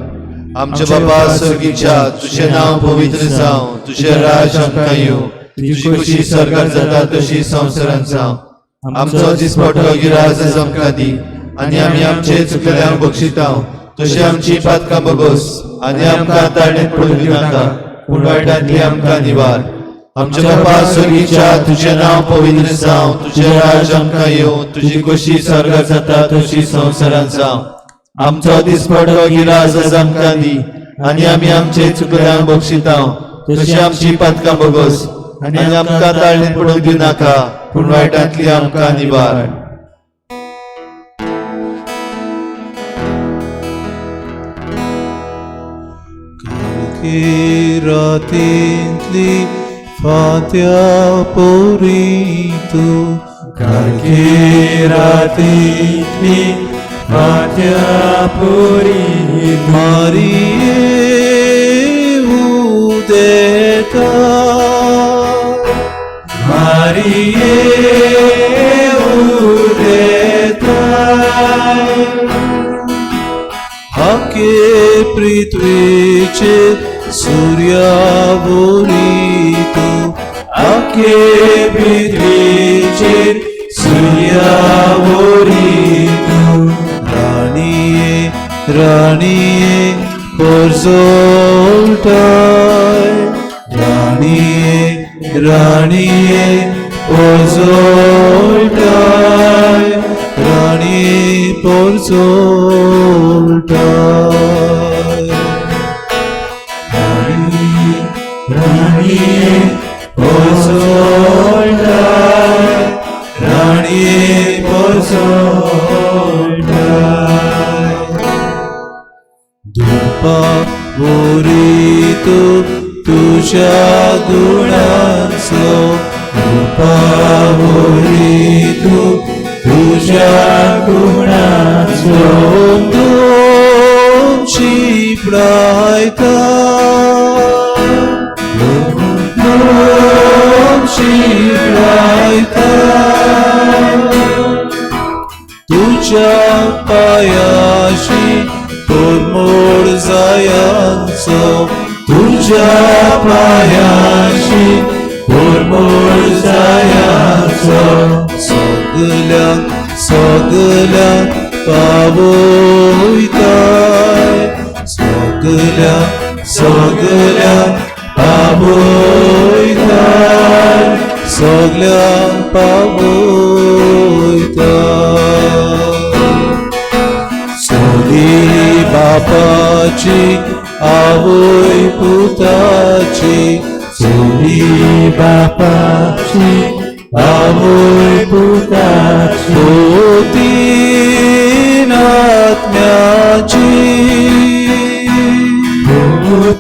आमच्या बापा सर्गीच्या, तुजें नांव पवित्र जावं, तुजें राज आमकां येवं, तुजी खुशी स्वर्गार जाता तशी संवसारांत जावं. आमचो दिसपट्टो गिरास आज आमकां दी आनी आमी आमचे चुकलेल्यांक बक्षिता तशी आमची पातकां भोगोस आनी आमकां ताळणेंत पडूंक दिवं नाका, पूण वायटांतली आमकां निवार. आमच्या बापा सर्गीच्या, तुजें नांव पवित्र जावं, तुजें राज आमकां येवं, तुजी खुशी स्वर्गार जाता तशी संवसारांत जावं. आमचो दिसपट्टो गिरास आज आमकां दी आनी आमी आमचे चुकल्यांक बक्षिता तशी आमची पातकां भोगोस आनी आमकां ताळणेंत पडूंक दिवं नाका, पूण वायटांतली आमकां निवार. रातींतली फांत्या पोरी तूं, काळखे रातींतली फांत्या पोरी, मारिये उदेता, मारिये उदेता. हाके पृथ्वीचे सूर्या बोरी तूं, आख्खे पृथ्वीचेर सुर्यावरी तूं राणये राणये पोरजोळटाय राणये राणये पोरजोळटाय राणये पोरजोळटाय राणये राणये पोरजोळटाय राणये पोरजोळटाय धुपा वरी तूं तुज्या गुणांचो धुपा वरी तूं तुज्या गुणांचो तूं शिंपडायता तूं शिंपडायता तुज्या पायाशी परमळ जायांचो तुज्या पायाशी परमळ जायांचो सगल्यांक सगल्यांक पावयताय सगल्यांक सगल्यांक पावयताय सगल्यांक पावयताय चली बापाची आवय पुताची चली बापाची आवय पुताची तीन आत्म्याची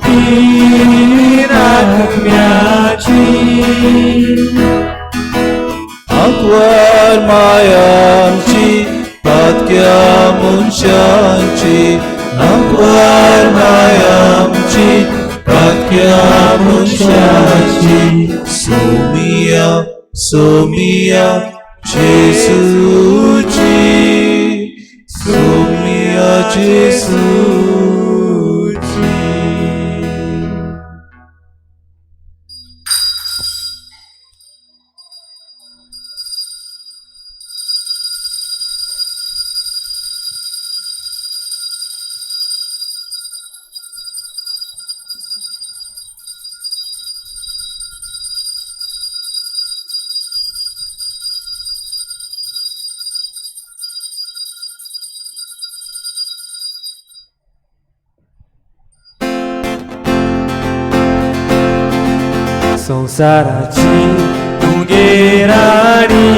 तीन आत्म्याची आंकवार मायांची पातक्या मनशांची आंकवार मायांची पातक्या मनशांची सोमिया सोमिया जेसूची सोमिया जेसूची. संवसाराची तुगे राणी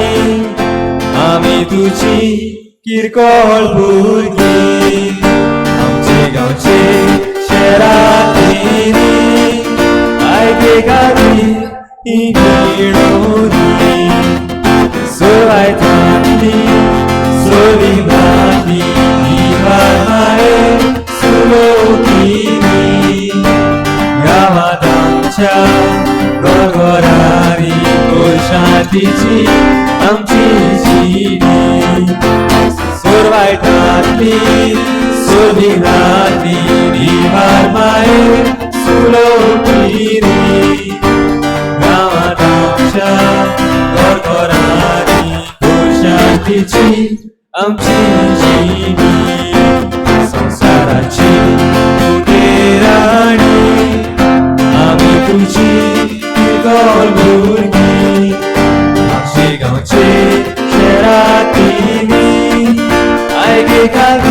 आमी तुजी किरकोळ भुरगीं आमचे गांवचे शेरांनी आयके गादी ही मिळोनी सोवायतांतली सोलिनांतली ही सुलोकिनी गांवांत आमच्या घरांनी शांतीची आमची जिणी सोरवायटांतली सोलिनांतली निवार माये सुलोकिनी गांवांत आमच्या घरांनी शांतीची आमची जिणी संवसाराची तुगे राणी आमी तुजी किरकोळ भुरगीं आमचे गांवचे शेरांनी आयके खातीर